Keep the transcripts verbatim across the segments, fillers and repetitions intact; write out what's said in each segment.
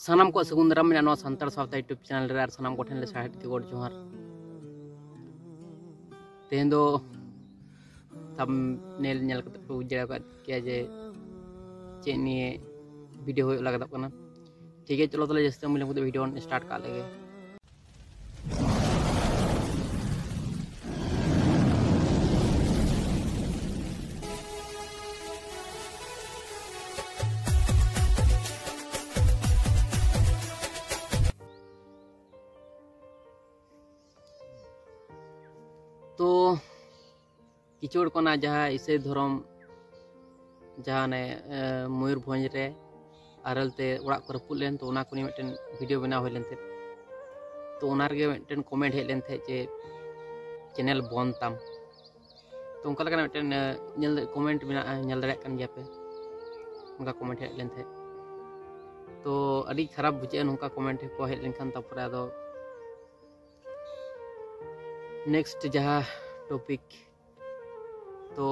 ᱥᱟᱱᱟᱢ ᱠᱚᱣᱟᱜ ᱥᱟᱹᱜᱩᱱ ᱫᱟᱨᱟᱢ ᱢᱮᱱᱟᱜᱼᱟ ᱱᱚᱣᱟ ᱥᱟᱱᱛᱟᱲ ᱥᱟᱶᱛᱟ YouTube ᱪᱮᱱᱮᱞ ᱨᱮ, ᱟᱨ ᱥᱟᱱᱟᱢ ᱠᱚᱴᱷᱮᱱ ᱞᱮ ᱥᱟᱦᱮᱫ ᱜᱮ ᱜᱚᱰ ᱡᱚᱦᱟᱨ᱾ ᱛᱮᱦᱮᱧ ᱫᱚ ᱛᱷᱟᱢᱵᱱᱮᱞ ᱧᱮᱞ ᱠᱟᱛᱮ ᱯᱮ ᱵᱩᱡᱽ ᱫᱟᱲᱮ ᱟᱠᱟᱫ ᱜᱮᱭᱟ ᱡᱮ ᱪᱮᱫ ᱱᱤᱭᱮ ᱵᱷᱤᱰᱤᱭᱳ ᱦᱩᱭᱩᱜ ᱞᱟᱹᱜᱤᱫᱚᱜ ᱠᱟᱱᱟ᱾ ᱴᱷᱤᱠ ᱜᱮᱭᱟ, ᱪᱚᱞᱚ ᱛᱟᱦᱚᱞᱮ ᱡᱟᱹᱥᱛᱤ ᱵᱟᱝ ᱵᱤᱞᱚᱢ ᱠᱟᱛᱮ ᱵᱷᱤᱰᱤᱭᱳ ᱵᱚᱱ ᱥᱴᱟᱨᱴ ᱠᱟᱜ ᱞᱮᱜᱮ᱾ ᱛᱚ ᱠᱤᱪᱷᱩ ᱦᱚᱲ ᱠᱚ ᱚᱱᱟ ᱡᱟᱦᱟᱸ ᱤᱥᱟᱹᱭ ᱫᱷᱚᱨᱚᱢ, ᱡᱟᱦᱟᱸ ᱚᱱᱮ, ᱮ, ᱢᱚᱭᱩᱨᱵᱷᱚᱸᱡᱽ ᱨᱮ ᱟᱨᱮᱞ ᱛᱮ ᱚᱲᱟᱜ ᱠᱚ ᱨᱟᱹᱯᱩᱫ ᱞᱮᱱ, ᱛᱚ ᱚᱱᱟ ᱠᱚ ᱱᱤᱭᱮ ᱢᱤᱫᱴᱮᱱ ᱵᱷᱤᱰᱤᱭᱳ ᱵᱮᱱᱟᱣ ᱦᱩᱭ ᱞᱮᱱ ᱛᱟᱦᱮᱸᱫ᱾ ᱛᱚ ᱚᱱᱟ ᱨᱮᱜᱮ ᱢᱤᱫᱴᱮᱱ ᱠᱚᱢᱮᱱᱴ ᱦᱮᱡ ᱞᱮᱱ ᱛᱟᱦᱮᱸᱫ ᱡᱮ, "ᱪᱮᱱᱮᱞ ᱵᱚᱱᱫ ᱛᱟᱢ", ᱛᱚ ᱚᱱᱠᱟ ᱞᱮᱠᱟᱱᱟᱜ ᱢᱤᱫᱴᱮᱱ, ᱮ, ᱧᱮᱞ, ᱠᱚᱢᱮᱱᱴ ᱢᱮᱱᱟᱜᱼᱟ, ᱧᱮᱞ ᱫᱟᱲᱮᱭᱟᱜ ᱠᱟᱱ ᱜᱮᱭᱟ ᱯᱮ, ᱚᱱᱠᱟ ᱠᱚᱢᱮᱱᱴ ᱦᱮᱡ ᱞᱮᱱ ᱛᱟᱦᱮᱸᱫ᱾ ᱛᱚ ᱟᱹᱰᱤ ᱠᱷᱟᱨᱟᱯ ᱵᱩᱡᱷᱟᱹᱜᱼᱟ ᱱᱚᱝᱠᱟ ᱠᱚᱢᱮᱱᱴ ᱠᱚ ᱦᱮᱡ ᱞᱮᱱᱠᱷᱟᱱ᱾ ᱛᱟᱨᱯᱚᱨᱮ ᱟᱫᱚ ᱱᱮᱠᱥᱴ ᱡᱟᱦᱟᱸ ᱴᱚᱯᱤᱠ, ᱛᱚ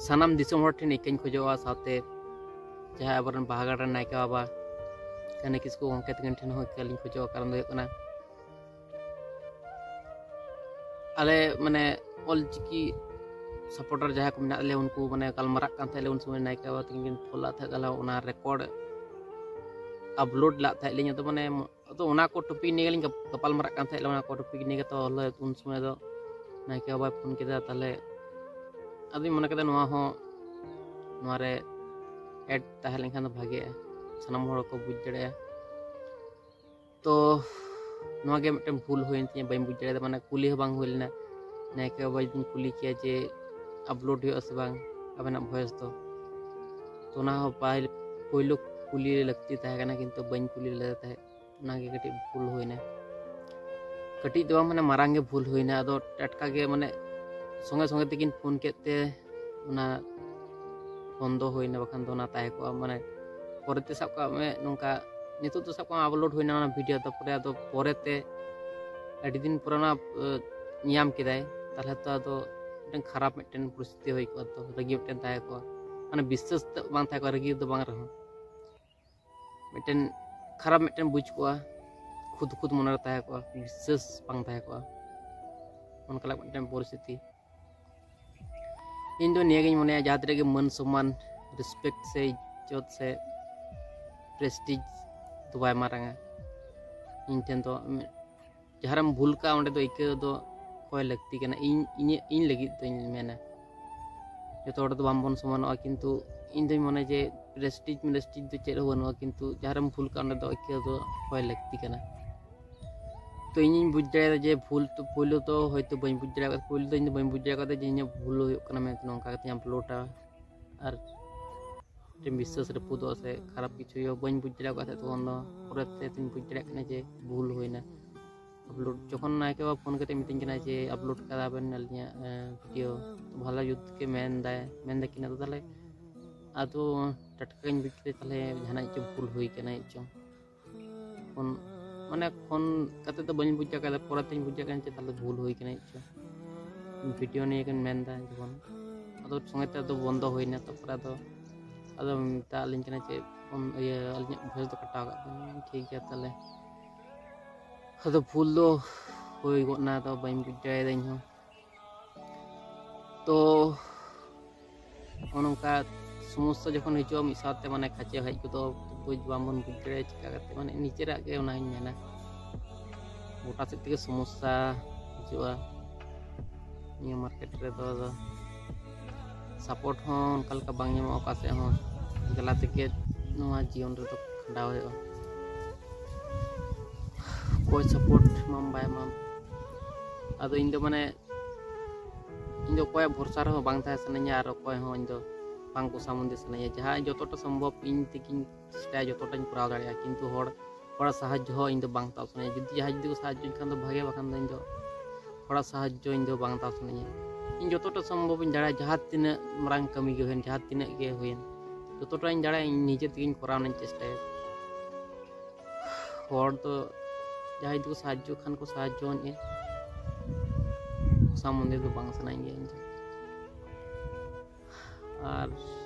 ᱥᱟᱱᱟᱢ ᱫᱤᱥᱚᱢ ᱦᱚᱲ ᱴᱷᱮᱱ ᱤᱠᱟᱹᱧ ᱠᱷᱚᱡᱚᱜᱼᱟ, ᱥᱟᱶᱛᱮ ᱡᱟᱦᱟᱸᱭ ᱟᱵᱚᱨᱮᱱ ᱵᱟᱦᱟᱜᱟᱲ ᱨᱮᱱ ᱱᱟᱭᱠᱮ ᱵᱟᱵᱟ ᱠᱟᱹᱱᱟᱹ ᱠᱤᱥᱠᱩ ᱜᱚᱢᱠᱮ ᱛᱟᱹᱠᱤᱱ ᱴᱷᱮᱱ ᱦᱚᱸ ᱤᱠᱟᱹ ᱞᱤᱧ ᱠᱷᱚᱡᱚᱜᱼᱟ᱾ ᱠᱟᱨᱚᱱ ᱫᱚ ᱦᱩᱭᱩᱜ ᱠᱟᱱᱟ, ᱟᱞᱮ ᱢᱟᱱᱮ ᱚᱞ ᱪᱤᱠᱤ ᱥᱟᱯᱳᱨᱴᱟᱨ ᱡᱟᱦᱟᱸᱭ ᱠᱚ ᱢᱮᱱᱟᱜ ᱞᱮᱭᱟ, ᱩᱱᱠᱩ ᱢᱟᱱᱮ ᱜᱟᱞᱢᱟᱨᱟᱜ ᱠᱟᱱ ᱛᱟᱦᱮᱸᱫ ᱞᱮ, ᱩᱱ ᱥᱚᱢᱚᱭ ᱱᱟᱭᱠᱮ ᱵᱟᱵᱟ ᱛᱟᱹᱠᱤᱱ ᱠᱤᱱ ᱯᱷᱳᱱ ᱞᱮᱫ ᱛᱟᱦᱮᱸᱫ, ᱛᱟᱦᱚᱞᱮ ᱚᱱᱟ ᱨᱮᱠᱚᱨᱰ ᱟᱯᱞᱳᱰ ᱞᱮᱫ ᱛᱟᱦᱮᱸᱫ ᱞᱤᱧ᱾ ᱟᱫᱚ ᱢᱟᱱᱮ, ᱟᱫᱚ ᱚᱱᱟ ᱠᱚ ᱴᱚᱯᱤᱠ ᱱᱤᱭᱮ ᱜᱮᱞᱤᱧ ᱜᱟᱯ-, ᱜᱟᱯᱟᱞ ᱢᱟᱨᱟᱜ ᱠᱟᱱ ᱛᱟᱦᱮᱸᱫ ᱞᱮ, ᱚᱱᱟ ᱠᱚ ᱴᱚᱯᱤᱠ ᱱᱤᱭᱮ ᱜᱮ᱾ ᱛᱚ ᱦᱚᱞᱟ ᱩᱱ ᱥᱚᱢᱚᱭ ᱫᱚ ᱱᱟᱭᱠᱮ ᱵᱟᱵᱟᱭ ᱯᱷᱳᱱ ᱠᱮᱫᱟ, ᱛᱟᱦᱚᱞᱮ ᱟᱫᱚᱧ ᱢᱚᱱᱮ ᱠᱮᱫᱟ ᱱᱚᱣᱟ ᱦᱚᱸ, ᱱᱚᱣᱟ ᱨᱮ ᱮᱰ ᱛᱟᱦᱮᱸ ᱞᱮᱱᱠᱷᱟᱱ ᱫᱚ ᱵᱷᱟᱜᱮᱜᱼᱟ, ᱥᱟᱱᱟᱢ ᱦᱚᱲ ᱠᱚ ᱵᱩᱡᱽ ᱫᱟᱲᱮᱭᱟᱜᱼᱟ᱾ ᱛᱚ ᱱᱚᱣᱟ ᱜᱮ ᱢᱤᱫᱴᱮᱱ ᱵᱷᱩᱞ ᱦᱩᱭᱮᱱ ᱛᱤᱧᱟᱹ, ᱵᱟᱹᱧ ᱵᱩᱡᱽ ᱫᱟᱲᱮᱭᱟᱫᱟ, ᱢᱟᱱᱮ ᱠᱩᱞᱤ ᱦᱚᱸ ᱵᱟᱝ ᱦᱩᱭ ᱞᱮᱱᱟ ᱱᱟᱭᱠᱮ ᱵᱟᱵᱟ ᱡᱩᱫᱤᱧ ᱠᱩᱞᱤ ᱠᱮᱭᱟ ᱡᱮ ᱟᱯᱞᱳᱰ ᱦᱩᱭᱩᱜᱼᱟ ᱥᱮ ᱵᱟᱝ ᱟᱵᱮᱱᱟᱜ ᱵᱷᱚᱭᱮᱥ ᱫᱚ᱾ ᱛᱚ ᱚᱱᱟ ᱦᱚᱸ ᱯᱟᱭ-, ᱯᱳᱭᱞᱳ ᱠᱩᱞᱤ ᱞᱟᱹᱠᱛᱤ ᱛᱟᱦᱮᱸ ᱠᱟᱱᱟ, ᱠᱤᱱᱛᱩ ᱵᱟᱹᱧ ᱠᱩᱞᱤ ᱞᱮᱫᱟ ᱛᱟᱦᱮᱸᱫ, ᱚᱱᱟᱜᱮ ᱠᱟᱹᱴᱤᱡ ᱵᱷᱩᱞ ᱦᱩᱭᱱᱟ᱾ ᱠᱟᱹᱴᱤᱡ ᱫᱚ ᱵᱟᱝ, ᱢᱟᱱᱮ ᱢᱟᱨᱟᱝ ᱜᱮ ᱵᱷᱩᱞ ᱦᱩᱭᱱᱟ᱾ ᱟᱫᱚ ᱴᱟᱴᱠᱟ ᱜᱮ ᱢᱟᱱᱮ ᱥᱚᱸᱜᱮ ᱥᱚᱸᱜᱮ ᱛᱮᱠᱤᱱ ᱯᱷᱳᱱ ᱠᱮᱫ ᱛᱮ ᱚᱱᱟ ᱵᱚᱱᱫᱚ ᱦᱩᱭᱱᱟ, ᱵᱟᱠᱷᱟᱱ ᱫᱚ ᱚᱱᱟ ᱛᱟᱦᱮᱸ ᱠᱚᱜᱼᱟ᱾ ᱢᱟᱱᱮ ᱯᱚᱨᱮᱛᱮ ᱥᱟᱵ ᱠᱟᱜ ᱢᱮ ᱱᱚᱝᱠᱟ, ᱱᱤᱛᱚᱜ ᱫᱚ ᱥᱟᱵ ᱠᱟᱜ ᱢᱮ ᱟᱯᱞᱳᱰ ᱦᱩᱭᱱᱟ ᱚᱱᱟ ᱵᱷᱤᱰᱤᱭᱳ, ᱛᱟᱨᱯᱚᱨᱮ ᱟᱫᱚ ᱯᱚᱨᱮᱛᱮ ᱟᱹᱰᱤ ᱫᱤᱱ ᱯᱚᱨᱮ ᱚᱱᱟ, ᱮ, ᱧᱟᱢ ᱠᱮᱫᱟᱭ, ᱛᱟᱦᱚᱞᱮ ᱛᱚ ᱟᱫᱚ ᱢᱤᱫᱴᱮᱱ ᱠᱷᱟᱨᱟᱯ ᱢᱤᱫᱴᱮᱱ ᱯᱚᱨᱤᱥᱛᱷᱤᱛᱤ ᱦᱩᱭ ᱠᱚᱜᱼᱟ, ᱛᱚ ᱨᱟᱹᱜᱤ ᱢᱤᱫᱴᱮᱱ ᱛᱟᱦᱮᱸ ᱠᱚᱜᱼᱟ᱾ ᱢᱟᱱᱮ ᱵᱤᱥᱥᱟᱹᱥ ᱛᱮ ᱵᱟᱝ ᱛᱟᱦᱮᱸ ᱠᱚᱜᱼᱟ, ᱨᱟᱹᱜᱤ ᱫᱚ ᱵᱟᱝ ᱨᱮᱦᱚᱸ᱾ ᱢᱤᱫᱴᱮᱱ ᱠᱷᱟᱨᱟᱯ ᱢᱤᱫᱴᱮᱱ ᱵᱩᱡᱽ ᱠᱚᱜᱼᱟ, ᱠᱷᱩᱫ ᱠᱷᱩᱫ ᱢᱚᱱᱮᱨᱮ ᱛᱟᱦᱮᱸ ᱠᱚᱜᱼᱟ, ᱵᱤᱥᱥᱟᱹᱥ ᱵᱟᱝ ᱛᱟᱦᱮᱸ ᱠᱚᱜᱼᱟ, ᱚᱱᱠᱟ ᱞᱮᱠᱟ ᱢᱤᱫᱴᱮᱱ ᱯᱚᱨᱤᱥᱛᱷᱤᱛᱤ᱾ ᱤᱧ ᱫᱚ ᱱᱤᱭᱟᱹᱜᱤᱧ ᱢᱚᱱᱮᱭᱟ, ᱡᱟᱦᱟᱸ ᱛᱤᱱᱟᱹᱜ ᱜᱮ ᱢᱟᱹᱱ ᱥᱚᱢᱢᱟᱱ, ᱨᱮᱥᱯᱮᱠᱴ ᱥᱮ ᱤᱡᱽᱡᱚᱛ ᱥᱮ ᱯᱨᱮᱥᱴᱤᱡᱽ ᱫᱚ ᱵᱟᱭ ᱢᱟᱨᱟᱝᱟ ᱤᱧ ᱴᱷᱮᱱ ᱫᱚ᱾ ᱡᱟᱦᱟᱸ ᱨᱮᱢ ᱵᱷᱩᱞ ᱠᱟᱜᱼᱟ, ᱚᱸᱰᱮ ᱫᱚ ᱤᱠᱟᱹ ᱫᱚ ᱚᱠᱚᱭ ᱞᱟᱹᱠᱛᱤ ᱠᱟᱱᱟ? ᱤᱧ ᱤᱧᱟᱹᱜ ᱤᱧ ᱞᱟᱹᱜᱤᱫ ᱫᱚᱧ ᱢᱮᱱᱟ, ᱡᱚᱛᱚ ᱦᱚᱲ ᱫᱚ ᱵᱟᱝᱵᱚᱱ ᱥᱚᱢᱟᱱᱚᱜᱼᱟ, ᱠᱤᱱᱛᱩ ᱤᱧ ᱫᱚᱧ ᱢᱚᱱᱮᱭᱟ ᱡᱮ ᱯᱨᱮᱥᱴᱤᱡᱽ ᱢᱮᱥᱴᱤᱡᱽ ᱫᱚ ᱪᱮᱫ ᱦᱚᱸ ᱵᱟᱹᱱᱩᱜᱼᱟ, ᱠᱤᱱᱛᱩ ᱡᱟᱦᱟᱸ ᱨᱮᱢ ᱵᱷᱩᱞ ᱠᱟᱜᱼᱟ, ᱚᱸᱰᱮ ᱫᱚ ᱤᱠᱟᱹ ᱫᱚ ᱚᱠᱚᱭ ᱞᱟᱹᱠᱛᱤ ᱠᱟᱱᱟ? ᱛᱚ ᱤᱧᱤᱧ ᱵᱩᱡᱽ ᱫᱟᱲᱮᱭᱟᱫᱟ ᱡᱮ ᱵᱷᱩᱞ ᱛᱚ ᱯᱳᱭᱞᱳ ᱫᱚ ᱦᱚᱭᱛᱳ ᱵᱟᱹᱧ ᱵᱩᱡᱽ ᱫᱟᱲᱮᱭᱟᱜ ᱠᱟᱱᱟ, ᱯᱳᱭᱞᱳ ᱫᱚ ᱤᱧ ᱫᱚ ᱵᱟᱹᱧ ᱵᱩᱡᱽ ᱫᱟᱲᱮᱭᱟᱜ ᱠᱟᱱ ᱛᱟᱦᱮᱸᱫ ᱡᱮ ᱤᱧᱟᱹᱜ ᱵᱷᱩᱞ ᱦᱩᱭᱩᱜ ᱠᱟᱱᱟ ᱢᱮᱱᱛᱮ, ᱱᱚᱝᱠᱟ ᱠᱟᱛᱮᱧ ᱟᱯᱞᱳᱰᱟ ᱟᱨ ᱢᱤᱫᱴᱮᱱ ᱵᱤᱥᱥᱟᱹᱥ ᱨᱟᱹᱯᱩᱫᱚᱜᱼᱟ ᱥᱮ ᱠᱷᱟᱨᱟᱯ ᱠᱤᱪᱷᱩ ᱦᱩᱭᱩᱜᱼᱟ, ᱵᱟᱹᱧ ᱵᱩᱡᱽ ᱫᱟᱲᱮᱭᱟᱜ ᱠᱟᱱ ᱛᱟᱦᱮᱸᱫ᱾ ᱛᱚᱠᱷᱚᱱ ᱫᱚ ᱯᱚᱨᱮᱛᱮ ᱛᱤᱧ ᱵᱩᱡᱽ ᱫᱟᱲᱮᱭᱟᱜ ᱠᱟᱱᱟ ᱡᱮ ᱵᱷᱩᱞ ᱦᱩᱭᱱᱟ᱾ ᱟᱯᱞᱳᱰ ᱡᱚᱠᱷᱚᱱ ᱱᱟᱭᱠᱮ ᱵᱟᱵᱟ ᱯᱷᱳᱱ ᱠᱟᱛᱮ ᱢᱤᱛᱟᱹᱧ ᱠᱟᱱᱟ ᱡᱮ ᱟᱯᱞᱳᱰ ᱠᱟᱫᱟ ᱵᱮᱱ ᱟᱹᱞᱤᱧᱟᱜ ᱵᱷᱤᱰᱤᱭᱳ, ᱵᱷᱟᱞᱟ ᱡᱩᱛ ᱜᱮ ᱢᱮᱱᱫᱟᱭ, ᱢᱮᱱᱫᱟ ᱠᱤᱱ, ᱟᱫᱚ ᱛᱟᱦᱚᱞᱮ ᱟᱫᱚ ᱴᱟᱴᱠᱟᱧ ᱵᱩᱡᱽ ᱠᱮᱫᱟ ᱛᱟᱦᱚᱞᱮ ᱡᱟᱦᱟᱱᱟᱜ ᱪᱚ ᱵᱷᱩᱞ ᱦᱩᱭ ᱠᱟᱱᱟ ᱪᱚᱝ᱾ ᱯᱷᱳᱱ ᱢᱟᱱᱮ ᱯᱷᱳᱱ ᱠᱟᱛᱮ ᱫᱚ ᱵᱟᱹᱧ ᱵᱩᱡᱽ ᱫᱟᱲᱮ ᱠᱟᱫᱟ, ᱯᱚᱨᱮᱛᱮᱧ ᱵᱩᱡᱽ ᱫᱟᱲᱮ ᱠᱟᱱᱟ ᱡᱮ ᱛᱟᱦᱚᱞᱮ ᱵᱷᱩᱞ ᱦᱩᱭ ᱠᱟᱱᱟ ᱪᱚ᱾ ᱵᱷᱤᱰᱤᱭᱳ ᱱᱤᱭᱮ ᱠᱤᱱ ᱢᱮᱱᱫᱟ ᱡᱚᱠᱷᱚᱱ, ᱟᱫᱚ ᱥᱚᱸᱜᱮ ᱛᱮ ᱟᱫᱚ ᱵᱚᱱᱫᱚ ᱦᱩᱭᱱᱟ᱾ ᱛᱟᱨᱯᱚᱨᱮ ᱟᱫᱚ ᱟᱫᱚ ᱢᱮᱛᱟᱜ ᱞᱤᱧ ᱠᱟᱱᱟ ᱡᱮ ᱯᱷᱳᱱ ᱤᱭᱟᱹ ᱟᱹᱞᱤᱧᱟᱜ ᱵᱷᱚᱭᱮᱥ ᱫᱚ ᱠᱟᱴᱟᱣ ᱠᱟᱜ ᱵᱮᱱ᱾ ᱴᱷᱤᱠ ᱜᱮᱭᱟ ᱛᱟᱦᱚᱞᱮ᱾ ᱟᱫᱚ ᱵᱷᱩᱞ ᱫᱚ ᱦᱩᱭ ᱜᱚᱫ ᱱᱟ, ᱟᱫᱚ ᱵᱟᱹᱧ ᱵᱩᱡᱽ ᱫᱟᱲᱮᱭᱟᱫᱟ ᱤᱧ ᱦᱚᱸ᱾ ᱛᱚ ᱱᱚᱜᱼᱚ ᱱᱚᱝᱠᱟ ᱥᱚᱢᱚᱥᱥᱟ ᱡᱚᱠᱷᱚᱱ ᱦᱤᱡᱩᱜᱼᱟ ᱢᱤᱫ ᱥᱟᱶᱛᱮ, ᱢᱟᱱᱮ ᱠᱷᱟᱪᱮ ᱦᱮᱡ ᱜᱚᱫᱚᱜ, ᱵᱩᱡᱽ ᱵᱟᱝᱵᱚᱱ ᱵᱩᱡᱽ ᱫᱟᱲᱮᱭᱟᱜᱼᱟ ᱪᱤᱠᱟ ᱠᱟᱛᱮ, ᱢᱟᱱᱮ ᱱᱤᱡᱮᱨᱟᱜ ᱜᱮ ᱚᱱᱟᱧ ᱢᱮᱱᱟ, ᱜᱚᱴᱟ ᱥᱮᱫ ᱛᱮᱜᱮ ᱥᱚᱢᱚᱥᱥᱟ ᱦᱤᱡᱩᱜᱼᱟ ᱱᱤᱭᱟᱹ ᱢᱟᱨᱠᱮᱴ ᱨᱮᱫᱚ᱾ ᱟᱫᱚ ᱥᱟᱯᱳᱨᱴ ᱦᱚᱸ ᱚᱱᱠᱟ ᱞᱮᱠᱟ ᱵᱟᱝ ᱧᱟᱢᱚᱜᱼᱟ ᱚᱠᱟ ᱥᱮᱫ ᱦᱚᱸ, ᱡᱟᱞᱟ ᱛᱮᱜᱮ ᱱᱚᱣᱟ ᱡᱤᱭᱚᱱ ᱨᱮᱫᱚ ᱠᱷᱟᱸᱰᱟᱣ ᱦᱩᱭᱩᱜᱼᱟ᱾ ᱚᱠᱚᱭ ᱥᱟᱯᱳᱨᱴ ᱮᱢᱟᱢ ᱵᱟᱭ ᱮᱢᱟᱢ, ᱟᱫᱚ ᱤᱧ ᱫᱚ ᱢᱟᱱᱮ ᱤᱧ ᱫᱚ ᱚᱠᱚᱭᱟᱜ ᱵᱷᱚᱨᱥᱟ ᱨᱮᱦᱚᱸ ᱵᱟᱝ ᱛᱟᱦᱮᱸ ᱥᱟᱱᱟᱧᱟ ᱟᱨ ᱚᱠᱚᱭ ᱦᱚᱸ ᱤᱧ ᱫᱚ ᱵᱟᱝ ᱠᱚᱥᱟᱢᱚᱱᱫᱤ ᱥᱟᱱᱟᱧᱟ᱾ ᱡᱟᱦᱟᱸ ᱡᱚᱛᱚᱴᱟ ᱥᱚᱢᱵᱷᱚᱵ ᱤᱧ ᱛᱮᱜᱤᱧ ᱪᱮᱥᱴᱟᱭᱟ, ᱡᱚᱛᱚᱴᱟᱧ ᱠᱚᱨᱟᱣ ᱫᱟᱲᱮᱭᱟᱜᱼᱟ, ᱠᱤᱱᱛᱩ ᱦᱚᱲ ᱦᱚᱲᱟᱜ ᱥᱟᱦᱟᱡᱽᱡᱚ ᱦᱚᱸ ᱤᱧ ᱫᱚ ᱵᱟᱝ ᱦᱟᱛᱟᱣ ᱥᱟᱱᱟᱧᱟ᱾ ᱡᱩᱫᱤ ᱡᱟᱦᱟᱸᱭ ᱡᱩᱫᱤ ᱠᱚ ᱥᱟᱦᱟᱡᱽᱡᱚᱧ ᱠᱷᱟᱱ ᱫᱚ ᱵᱷᱟᱜᱮ, ᱵᱟᱠᱷᱟᱱ ᱫᱚ ᱤᱧ ᱫᱚ ᱦᱚᱲᱟᱜ ᱥᱟᱦᱟᱡᱽᱡᱚ ᱤᱧ ᱫᱚ ᱵᱟᱝ ᱦᱟᱛᱟᱣ ᱥᱟᱱᱟᱧᱟ᱾ ᱤᱧ ᱡᱚᱛᱚᱴᱟ ᱥᱚᱢᱵᱷᱚᱵ ᱤᱧ ᱫᱟᱲᱮᱭᱟᱜᱼᱟ, ᱡᱟᱦᱟᱸ ᱛᱤᱱᱟᱹᱜ ᱢᱟᱨᱟᱝ ᱠᱟᱹᱢᱤ ᱜᱮ ᱦᱩᱭᱮᱱ, ᱡᱟᱦᱟᱸ ᱛᱤᱱᱟᱹᱜ ᱜᱮ ᱦᱩᱭᱮᱱ, ᱡᱚᱛᱚᱴᱟ ᱤᱧ ᱫᱟᱲᱮᱭᱟᱜᱼᱟ ᱤᱧ ᱱᱤᱡᱮ ᱛᱮᱜᱮᱧ ᱠᱚᱨᱟᱣ ᱨᱮᱱᱟᱜ ᱤᱧ ᱪᱮᱥᱴᱟᱭᱟ᱾ ᱦᱚᱲ ᱫᱚ ᱡᱟᱦᱟᱸᱭ ᱡᱩᱫᱤ ᱠᱚ ᱥᱟᱦᱟᱡᱽᱡᱚ ᱠᱷᱟᱱ ᱠᱚ ᱥᱟᱦᱟᱡᱽᱡᱚ ᱟᱹᱧᱟ, ᱥᱟᱢᱚᱱᱫᱮ ᱫᱚ ᱵᱟᱝ ᱥᱟᱱᱟᱧ ᱜᱮᱭᱟ ᱤᱧ ᱫᱚ᱾ ᱟᱨ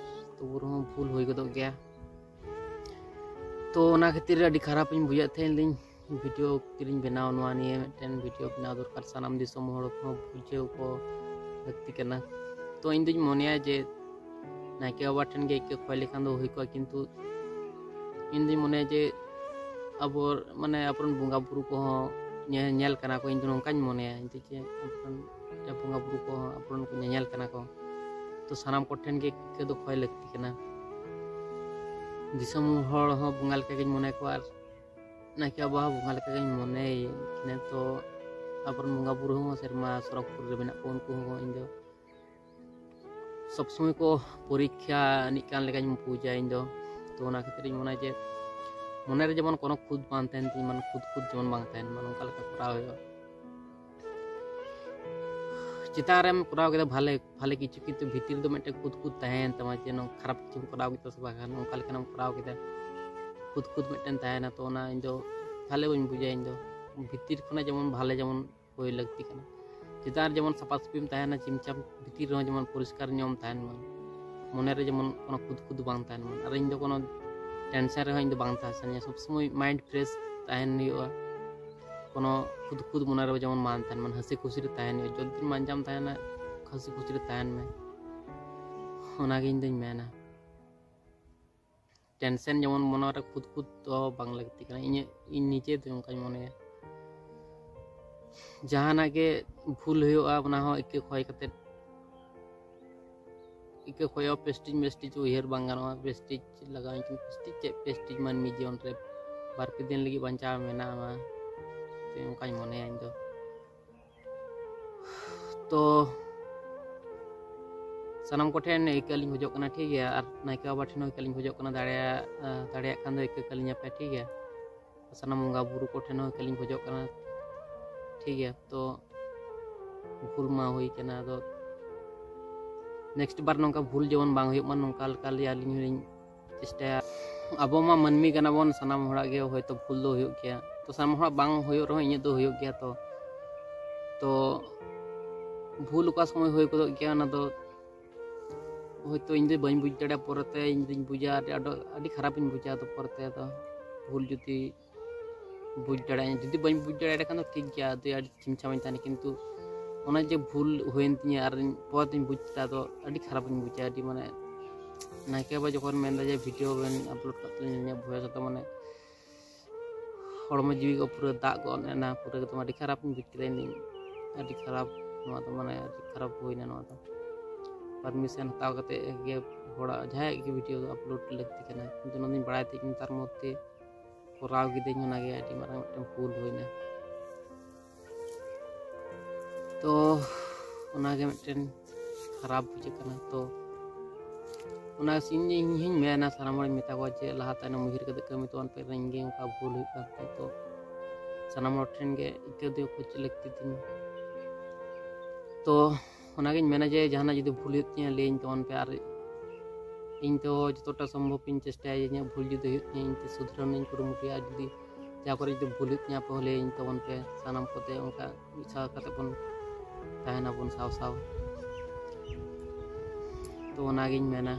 ᱛᱚᱵᱩ ᱨᱮᱦᱚᱸ ᱵᱷᱩᱞ ᱦᱩᱭ ᱜᱚᱫᱚᱜ ᱜᱮᱭᱟ᱾ ᱛᱚ ᱚᱱᱟ ᱠᱷᱟᱹᱛᱤᱨ ᱟᱹᱰᱤ ᱠᱷᱟᱨᱟᱯ ᱤᱧ ᱵᱩᱡᱷᱟᱹᱣᱮᱫ ᱛᱟᱦᱮᱸᱫ ᱞᱤᱧ, ᱵᱷᱤᱰᱤᱭᱳ ᱠᱷᱟᱹᱛᱤᱨᱤᱧ ᱵᱮᱱᱟᱣ ᱱᱚᱣᱟ ᱱᱤᱭᱮ ᱢᱤᱫᱴᱮᱱ ᱵᱷᱤᱰᱤᱭᱳ ᱵᱮᱱᱟᱣ ᱫᱚᱨᱠᱟᱨ, ᱥᱟᱱᱟᱢ ᱫᱤᱥᱚᱢ ᱦᱚᱲ ᱠᱚᱦᱚᱸ ᱵᱩᱡᱷᱟᱹᱣ ᱠᱚ ᱞᱟᱹᱠᱛᱤ ᱠᱟᱱᱟ᱾ ᱛᱚ ᱤᱧ ᱫᱩᱧ ᱢᱚᱱᱮᱭᱟ ᱡᱮ ᱱᱟᱭᱠᱮ ᱵᱟᱵᱟ ᱴᱷᱮᱱ ᱜᱮ ᱤᱠᱟᱹ ᱠᱷᱚᱭ ᱞᱮᱠᱷᱟᱱ ᱫᱚ ᱦᱩᱭ ᱠᱚᱜᱼᱟ, ᱠᱤᱱᱛᱩ ᱤᱧ ᱫᱩᱧ ᱢᱚᱱᱮᱭᱟ ᱡᱮ ᱟᱵᱚ ᱢᱟᱱᱮ ᱟᱵᱚᱨᱮᱱ ᱵᱚᱸᱜᱟ ᱵᱩᱨᱩ ᱠᱚᱦᱚᱸ ᱧᱮ- ᱧᱮᱞ ᱠᱟᱱᱟ ᱠᱚ, ᱤᱧ ᱫᱚ ᱱᱚᱝᱠᱟᱧ ᱢᱚᱱᱮᱭᱟ ᱤᱧ ᱫᱚ ᱡᱮ ᱟᱵᱚᱨᱮᱱ ᱵᱚᱸᱜᱟ ᱵᱩᱨᱩ ᱠᱚᱦᱚᱸ ᱟᱵᱚᱨᱮᱱ ᱠᱚ ᱧᱮᱧᱮᱞ ᱠᱟᱱᱟ ᱠᱚ᱾ ᱛᱚ ᱥᱟᱱᱟᱢ ᱠᱚᱴᱷᱮᱱ ᱜᱮ ᱤᱠᱟᱹ ᱫᱚ ᱠᱷᱚᱭ ᱞᱟᱹᱠᱛᱤ ᱠᱟᱱᱟ᱾ ᱫᱤᱥᱚᱢ ᱦᱚᱲ ᱦᱚᱸ ᱵᱚᱸᱜᱟ ᱞᱮᱠᱟᱜᱤᱧ ᱢᱚᱱᱮ ᱠᱚᱣᱟ ᱟᱨ ᱱᱟᱭᱠᱮ ᱵᱟᱵᱟ ᱦᱚᱸ ᱵᱚᱸᱜᱟ ᱞᱮᱠᱟᱜᱤᱧ ᱢᱚᱱᱮᱭᱮ ᱠᱤᱱᱟ᱾ ᱛᱚ ᱟᱵᱚᱨᱮᱱ ᱵᱚᱸᱜᱟ ᱵᱩᱨᱩ ᱦᱚᱸ ᱥᱮᱨᱢᱟ ᱥᱚᱨᱚᱜᱽ ᱯᱩᱨᱤ ᱨᱮ ᱢᱮᱱᱟᱜ ᱠᱚ, ᱩᱱᱠᱩ ᱦᱚᱸ ᱤᱧ ᱫᱚ ᱥᱚᱵᱽ ᱥᱚᱢᱚᱭ ᱠᱚ ᱯᱚᱨᱤᱠᱠᱷᱟ ᱟᱹᱱᱤᱡ ᱠᱟᱱ ᱞᱮᱠᱟᱧ ᱵᱩᱡᱟ ᱤᱧ ᱫᱚ᱾ ᱛᱚ ᱚᱱᱟ ᱠᱷᱟᱹᱛᱤᱨ ᱤᱧ ᱢᱚᱱᱮᱭᱟ ᱡᱮ ᱢᱚᱱᱮᱨᱮ ᱡᱮᱢᱚᱱ ᱠᱳᱱᱳ ᱠᱷᱩᱫ ᱵᱟᱝ ᱛᱟᱦᱮᱱ ᱛᱤᱧ ᱢᱟ, ᱠᱷᱩᱫ ᱠᱷᱩᱫ ᱡᱮᱢᱚᱱ ᱵᱟᱝ ᱛᱟᱦᱮᱱ ᱢᱟ, ᱱᱚᱝᱠᱟ ᱞᱮᱠᱟ ᱠᱚᱨᱟᱣ ᱦᱩᱭᱩᱜᱼᱟ᱾ ᱪᱮᱛᱟᱱ ᱨᱮᱢ ᱠᱚᱨᱟᱣ ᱠᱮᱫᱟ ᱵᱷᱟᱞᱮ ᱵᱷᱟᱞᱮ ᱠᱤᱪᱷᱩ, ᱠᱤᱱᱛᱩ ᱵᱷᱤᱛᱤᱨ ᱫᱚ ᱢᱤᱫᱴᱮᱱ ᱠᱷᱩᱫ ᱠᱷᱩᱫ ᱛᱟᱦᱮᱸᱭᱮᱱ ᱛᱟᱢᱟ ᱡᱮ ᱱᱚᱝᱠᱟ ᱠᱷᱟᱨᱟᱯ ᱠᱤᱪᱷᱩᱢ ᱠᱚᱨᱟᱣ ᱠᱮᱫᱟ ᱥᱮ ᱵᱟᱝᱠᱷᱟᱱ ᱱᱚᱝᱠᱟ ᱞᱮᱠᱟᱱᱟᱜ ᱮᱢ ᱠᱚᱨᱟᱣ ᱠᱮᱫᱟ, ᱠᱷᱩᱫ ᱠᱷᱩᱫ ᱢᱤᱫᱴᱮᱱ ᱛᱟᱦᱮᱱᱟ᱾ ᱛᱚ ᱚᱱᱟ ᱤᱧ ᱫᱚ ᱵᱷᱟᱞᱮ ᱵᱟᱹᱧ ᱵᱩᱡᱟ ᱤᱧ ᱫᱚ᱾ ᱵᱷᱤᱛᱤᱨ ᱠᱷᱚᱱᱟᱜ ᱡᱮᱢᱚᱱ ᱵᱷᱟᱞᱮ ᱡᱮᱢᱚᱱ ᱦᱩᱭ ᱞᱟᱹᱠᱛᱤ ᱠᱟᱱᱟ᱾ ᱪᱮᱛᱟᱱ ᱨᱮ ᱡᱮᱢᱚᱱ ᱥᱟᱯᱷᱟ ᱥᱟᱹᱯᱷᱤᱢ ᱛᱟᱦᱮᱱᱟ, ᱪᱤᱢᱪᱟᱢ, ᱵᱷᱤᱛᱤᱨ ᱨᱮᱦᱚᱸ ᱡᱮᱢᱚᱱ ᱯᱚᱨᱤᱥᱠᱟᱨ ᱧᱚᱜ ᱮᱢ ᱛᱟᱦᱮᱱ ᱢᱟ, ᱢᱚᱱᱮᱨᱮ ᱡᱮᱢᱚᱱ ᱠᱳᱱᱳ ᱠᱷᱩᱫ ᱠᱷᱩᱫ ᱵᱟᱝ ᱛᱟᱦᱮᱱ ᱢᱟ᱾ ᱟᱨ ᱤᱧ ᱫᱚ ᱠᱳᱱᱳ ᱴᱮᱱᱥᱮᱱ ᱨᱮᱦᱚᱸ ᱤᱧ ᱫᱚ ᱵᱟᱝ ᱛᱟᱦᱮᱸ ᱥᱟᱱᱟᱧᱟ, ᱥᱚᱵᱽ ᱥᱚᱢᱚᱭ ᱢᱟᱭᱤᱱᱰ ᱯᱷᱨᱮᱥ ᱛᱟᱦᱮᱱ ᱦᱩᱭᱩᱜᱼᱟ᱾ ᱠᱳᱱᱳ ᱠᱷᱩᱫ ᱠᱷᱩᱫ ᱢᱚᱱᱮᱨᱮ ᱡᱮᱢᱚᱱ ᱵᱟᱝ ᱛᱟᱦᱮᱱ ᱢᱟ, ᱦᱟᱹᱥᱤ ᱠᱷᱩᱥᱤ ᱨᱮ ᱛᱟᱦᱮᱱ ᱦᱩᱭᱩᱜᱼᱟ᱾ ᱡᱚᱛᱚ ᱫᱤᱱ ᱵᱟᱧᱪᱟᱣ ᱛᱟᱦᱮᱱᱟ, ᱦᱟᱹᱥᱤ ᱠᱷᱩᱥᱤ ᱨᱮ ᱛᱟᱦᱮᱱ ᱢᱮ, ᱚᱱᱟᱜᱮ ᱤᱧ ᱫᱚᱧ ᱢᱮᱱᱟ᱾ ᱴᱮᱱᱥᱮᱱ ᱡᱮᱢᱚᱱ ᱢᱚᱱᱮᱨᱮ ᱠᱷᱩᱫ ᱠᱷᱩᱫ ᱫᱚ ᱵᱟᱝ ᱞᱟᱹᱠᱛᱤ ᱠᱟᱱᱟ, ᱤᱧᱟᱹᱜ ᱤᱧ ᱱᱤᱡᱮ ᱫᱚ ᱚᱱᱠᱟᱧ ᱢᱚᱱᱮᱭᱟ᱾ ᱡᱟᱦᱟᱱᱟᱜ ᱜᱮ ᱵᱷᱩᱞ ᱦᱩᱭᱩᱜᱼᱟ ᱚᱱᱟ ᱦᱚᱸ ᱤᱠᱟᱹ ᱠᱷᱚᱭ ᱠᱟᱛᱮᱫ, ᱤᱠᱟᱹ ᱠᱷᱚᱭ ᱦᱚᱸ ᱯᱮᱥᱴᱤᱡᱽ ᱢᱮᱥᱴᱤᱡᱽ ᱩᱭᱦᱟᱹᱨ ᱵᱟᱝ ᱜᱟᱱᱚᱜᱼᱟ᱾ ᱯᱮᱥᱴᱤᱡᱽ ᱞᱟᱜᱟᱣ ᱤᱧ ᱠᱟᱱᱟ, ᱯᱮᱥᱴᱤᱡᱽ ᱪᱮᱫ ᱯᱮᱥᱴᱤᱡᱽ ᱢᱟᱹᱱᱢᱤ ᱡᱤᱭᱚᱱ ᱨᱮ ᱵᱟᱨ ᱯᱮ ᱫᱤᱱ ᱞᱟᱹᱜᱤᱫ ᱵᱟᱧᱪᱟᱣ ᱢᱮᱱᱟᱜᱼᱟ, ᱚᱱᱠᱟᱧ ᱢᱚᱱᱮᱭᱟ ᱤᱧ ᱫᱚ᱾ ᱛᱚ ᱥᱟᱱᱟᱢ ᱠᱚᱴᱷᱮᱱ ᱤᱠᱟᱹ ᱞᱤᱧ ᱠᱷᱚᱡᱚᱜ ᱠᱟᱱᱟ, ᱴᱷᱤᱠ ᱜᱮᱭᱟ? ᱟᱨ ᱱᱟᱭᱠᱮ ᱵᱟᱵᱟ ᱴᱷᱮᱱ ᱦᱚᱸ ᱤᱠᱟᱹ ᱞᱤᱧ ᱠᱷᱚᱡᱚᱜ ᱠᱟᱱᱟ, ᱫᱟᱲᱮᱭᱟᱜ ᱫᱟᱲᱮᱭᱟᱜ ᱠᱷᱟᱱ ᱫᱚ ᱤᱠᱟᱹ ᱠᱟᱹᱞᱤᱧᱟᱯᱮ, ᱴᱷᱤᱠ ᱜᱮᱭᱟ? ᱥᱟᱱᱟᱢ ᱵᱚᱸᱜᱟ ᱵᱩᱨᱩ ᱠᱚᱴᱷᱮᱱ ᱦᱚᱸ ᱤᱠᱟᱹ ᱞᱤᱧ ᱠᱷᱚᱡᱚᱜ ᱠᱟᱱᱟ, ᱴᱷᱤᱠ ᱜᱮᱭᱟ? ᱛᱚ ᱵᱷᱩᱞ ᱢᱟ ᱦᱩᱭ ᱠᱟᱱᱟ, ᱟᱫᱚ ᱱᱮᱠᱥᱴ ᱵᱟᱨ ᱱᱚᱝᱠᱟ ᱵᱷᱩᱞ ᱡᱮᱢᱚᱱ ᱵᱟᱝ ᱦᱩᱭᱩᱜ ᱢᱟ, ᱱᱚᱝᱠᱟ ᱞᱮᱠᱟ ᱟᱹᱞᱤᱧ ᱦᱚᱸᱞᱤᱧ ᱪᱮᱥᱴᱟᱭᱟ᱾ ᱟᱵᱚ ᱢᱟ ᱢᱟᱹᱱᱢᱤ ᱠᱟᱱᱟ ᱵᱚᱱ, ᱥᱟᱱᱟᱢ ᱦᱚᱲᱟᱜ ᱜᱮ ᱦᱚᱭᱛᱳ ᱵᱷᱩᱞ ᱫᱚ ᱦᱩᱭᱩᱜ ᱜᱮᱭᱟ᱾ ᱛᱚ ᱥᱟᱱᱟᱢ ᱦᱚᱲᱟᱜ ᱵᱟᱝ ᱦᱩᱭᱩᱜ ᱨᱮᱦᱚᱸ ᱤᱧᱟᱹᱜ ᱫᱚ ᱦᱩᱭᱩᱜ ᱜᱮᱭᱟ᱾ ᱛᱚ ᱛᱚ ᱵᱷᱩᱞ ᱚᱠᱟ ᱥᱚᱢᱚᱭ ᱦᱩᱭ ᱜᱚᱫᱚᱜ ᱜᱮᱭᱟ, ᱚᱱᱟ ᱫᱚ ᱦᱳᱭᱛᱳ ᱤᱧ ᱫᱚ ᱵᱟᱹᱧ ᱵᱩᱡᱽ ᱫᱟᱲᱮᱭᱟᱜᱼᱟ, ᱯᱚᱨᱮᱛᱮ ᱤᱧ ᱫᱩᱧ ᱵᱩᱡᱟ, ᱟᱹᱰᱤ ᱟᱹᱰᱤ ᱠᱷᱟᱨᱟᱯᱤᱧ ᱵᱩᱡᱟ᱾ ᱟᱫᱚ ᱯᱚᱨᱮᱛᱮ ᱟᱫᱚ ᱵᱷᱩᱞ ᱡᱩᱫᱤ ᱵᱩᱡᱽ ᱫᱟᱲᱮᱭᱟᱜᱼᱟ, ᱡᱩᱫᱤ ᱵᱟᱹᱧ ᱵᱩᱡᱽ ᱫᱟᱲᱮᱭᱟᱜ ᱠᱷᱟᱱ ᱫᱚ ᱴᱷᱤᱠ ᱜᱮᱭᱟ, ᱟᱫᱚ ᱟᱹᱰᱤ ᱪᱷᱤᱢ ᱪᱷᱟᱢᱤᱧ ᱛᱟᱦᱮᱱᱟ᱾ ᱠᱤᱱᱛᱩ ᱚᱱᱟ ᱡᱮ ᱵᱷᱩᱞ ᱦᱩᱭᱮᱱ ᱛᱤᱧᱟᱹ ᱟᱨ ᱯᱚᱨᱮᱛᱮᱧ ᱵᱩᱡᱽ ᱠᱮᱫᱟ, ᱟᱫᱚ ᱟᱹᱰᱤ ᱠᱷᱟᱨᱟᱯᱤᱧ ᱵᱩᱡᱟ᱾ ᱟᱹᱰᱤ ᱢᱟᱱᱮ ᱱᱟᱭᱠᱮ ᱵᱟᱵᱟ ᱡᱚᱠᱷᱚᱱ ᱢᱮᱱᱫᱟ ᱡᱮ ᱵᱷᱤᱰᱤᱭᱳ ᱵᱮᱱ ᱟᱯᱞᱳᱰ ᱠᱟᱜ ᱛᱟᱹᱞᱤᱧᱟ, ᱤᱧᱟᱹᱜ ᱵᱷᱚᱭᱮᱥ ᱫᱚ ᱢᱟᱱᱮ ᱦᱚᱲᱢᱚ ᱡᱤᱣᱤ ᱠᱚ ᱯᱩᱨᱟᱹ ᱫᱟᱜ ᱜᱚᱫ ᱮᱱᱟ, ᱯᱩᱨᱟᱹ ᱮᱠᱫᱚᱢ ᱟᱹᱰᱤ ᱠᱷᱟᱨᱟᱯᱤᱧ ᱵᱩᱡᱽ ᱠᱮᱫᱟ᱾ ᱤᱧ ᱟᱹᱰᱤ ᱠᱷᱟᱨᱟᱯ, ᱱᱚᱣᱟ ᱫᱚ ᱢᱟᱱᱮ ᱟᱹᱰᱤ ᱠᱷᱟᱨᱟᱯ ᱦᱩᱭᱱᱟ᱾ ᱱᱚᱣᱟ ᱫᱚ ᱯᱟᱨᱢᱤᱥᱚᱱ ᱦᱟᱛᱟᱣ ᱠᱟᱛᱮ ᱜᱮ ᱦᱚᱲᱟᱜ ᱡᱟᱦᱟᱸᱭᱟᱜ ᱜᱮ ᱵᱷᱤᱰᱤᱭᱳ ᱫᱚ ᱟᱯᱞᱳᱰ ᱞᱟᱹᱠᱛᱤ ᱠᱟᱱᱟ, ᱠᱤᱱᱛᱩ ᱚᱱᱟ ᱫᱚᱧ ᱵᱟᱲᱟᱭ ᱛᱮ ᱤᱧ ᱛᱟᱨ ᱢᱚᱫᱽᱫᱷᱮ ᱠᱚᱨᱟᱣ ᱠᱤᱫᱟᱹᱧ, ᱚᱱᱟᱜᱮ ᱟᱹᱰᱤ ᱢᱟᱨᱟᱝ ᱢᱤᱫᱴᱮᱱ ᱵᱷᱩᱞ ᱦᱩᱭᱱᱟ᱾ ᱛᱚ ᱚᱱᱟᱜᱮ ᱢᱤᱫᱴᱮᱱ ᱠᱷᱟᱨᱟᱯ ᱵᱩᱡᱷᱟᱹᱜ ᱠᱟᱱᱟ᱾ ᱛᱚ ᱚᱱᱟ ᱤᱧ ᱤᱧ ᱦᱚᱸᱧ ᱢᱮᱱᱟ, ᱥᱟᱱᱟᱢ ᱦᱚᱲᱤᱧ ᱢᱮᱛᱟ ᱠᱚᱣᱟ ᱡᱮ ᱞᱟᱦᱟ ᱛᱟᱭᱱᱚᱢ ᱩᱭᱦᱟᱹᱨ ᱠᱟᱛᱮ ᱠᱟᱹᱢᱤ ᱛᱟᱵᱚᱱ ᱯᱮ, ᱤᱧ ᱜᱮ ᱚᱱᱠᱟ ᱵᱷᱩᱞ ᱦᱩᱭᱩᱜ ᱠᱟᱱ ᱛᱤᱧᱟᱹ᱾ ᱛᱚ ᱥᱟᱱᱟᱢ ᱦᱚᱲ ᱴᱷᱮᱱ ᱜᱮ ᱤᱠᱟᱹ ᱫᱚ ᱠᱷᱚᱡᱽ ᱞᱟᱹᱠᱛᱤ ᱛᱤᱧ᱾ ᱛᱚ ᱚᱱᱟᱜᱤᱧ ᱢᱮᱱᱟ ᱡᱮ ᱡᱟᱦᱟᱱᱟᱜ ᱡᱩᱫᱤ ᱵᱷᱩᱞ ᱦᱩᱭᱩᱜ ᱛᱤᱧᱟᱹ ᱞᱟᱹᱭᱟᱹᱧ ᱛᱟᱵᱚᱱ ᱯᱮ, ᱟᱨ ᱤᱧ ᱛᱚ ᱡᱚᱛᱚᱴᱟ ᱥᱚᱢᱵᱷᱚᱵ ᱤᱧ ᱪᱮᱥᱴᱟᱭᱟ ᱡᱮ ᱤᱧᱟᱹᱜ ᱵᱷᱩᱞ ᱡᱩᱫᱤ ᱦᱩᱭᱩᱜ ᱛᱤᱧᱟᱹ ᱤᱧ ᱛᱮ ᱥᱩᱫᱷᱨᱟᱹᱣ ᱨᱮᱱᱟᱜ ᱤᱧ ᱠᱩᱨᱩᱢᱩᱴᱩᱭᱟ᱾ ᱟᱨ ᱡᱩᱫᱤ ᱡᱟᱦᱟᱸ ᱠᱚᱨᱮ ᱡᱩᱫᱤ ᱵᱷᱩᱞ ᱦᱩᱭᱩᱜ ᱛᱤᱧᱟᱹ ᱟᱯᱮ ᱦᱚᱸ ᱞᱟᱹᱭᱟᱹᱧ ᱛᱟᱵᱚᱱ ᱯᱮ, ᱥᱟᱱᱟᱢ ᱠᱚᱛᱮ ᱚᱱᱠᱟ ᱢᱤᱫ ᱥᱟᱶ ᱠᱟᱛᱮ ᱵᱚᱱ ᱛᱟᱦᱮᱱᱟᱵᱚᱱ ᱥᱟᱶ ᱥᱟᱶ᱾ ᱛᱚ ᱚᱱᱟᱜᱤᱧ ᱢᱮᱱᱟ᱾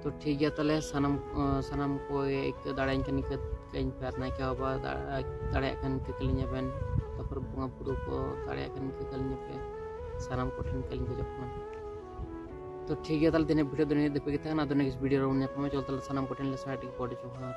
ᱛᱚ ᱴᱷᱤᱠ ᱜᱮᱭᱟ, ᱛᱟᱦᱞᱮ ᱥᱟᱱᱟᱢ ᱥᱟᱱᱟᱢ ᱠᱚᱜᱮ ᱤᱠᱟᱹ ᱫᱟᱲᱮᱭᱟᱹᱧ ᱠᱟᱱ ᱤᱠᱟᱹ ᱠᱟᱹᱧ ᱯᱮ, ᱟᱨ ᱱᱟᱭᱠᱮ ᱵᱟᱵᱟ ᱫᱟᱲᱮᱭᱟᱜ ᱠᱷᱟᱱ ᱤᱠᱟᱹ ᱠᱟᱹᱞᱤᱧᱟ ᱵᱮᱱ, ᱛᱟᱨᱯᱚᱨ ᱵᱚᱸᱜᱟ ᱵᱩᱨᱩ ᱠᱚ ᱫᱟᱲᱮᱭᱟᱜ ᱠᱷᱟᱱ ᱤᱠᱟᱹ ᱠᱟᱹᱞᱤᱧᱟ ᱯᱮ, ᱥᱟᱱᱟᱢ ᱠᱚᱴᱷᱮᱱ ᱤᱠᱟᱹᱞᱤᱧ ᱠᱷᱚᱡᱚᱜ ᱠᱟᱱᱟ᱾ ᱛᱚ ᱴᱷᱤᱠ ᱜᱮᱭᱟ, ᱛᱟᱦᱞᱮ ᱛᱮᱦᱮᱧᱟᱜ ᱵᱷᱤᱰᱤᱭᱳ ᱫᱚ ᱱᱤᱭᱟᱹ ᱫᱷᱟᱹᱵᱤᱡ ᱜᱮ ᱛᱟᱦᱮᱱᱟ᱾ ᱟᱫᱚ ᱱᱮᱠᱥᱴ ᱵᱷᱤᱰᱤᱭᱳ ᱨᱮᱵᱚᱱ ᱧᱟᱯᱟᱢᱟ᱾ ᱪᱚᱞ ᱛᱟᱦᱞᱮ ᱥᱟᱱᱟᱢ ᱠᱚᱴᱷᱮᱱ ᱞᱮ ᱥᱟᱭ ᱟᱹᱰᱤ ᱜᱚᱰ ᱡᱚᱦᱟᱨ᱾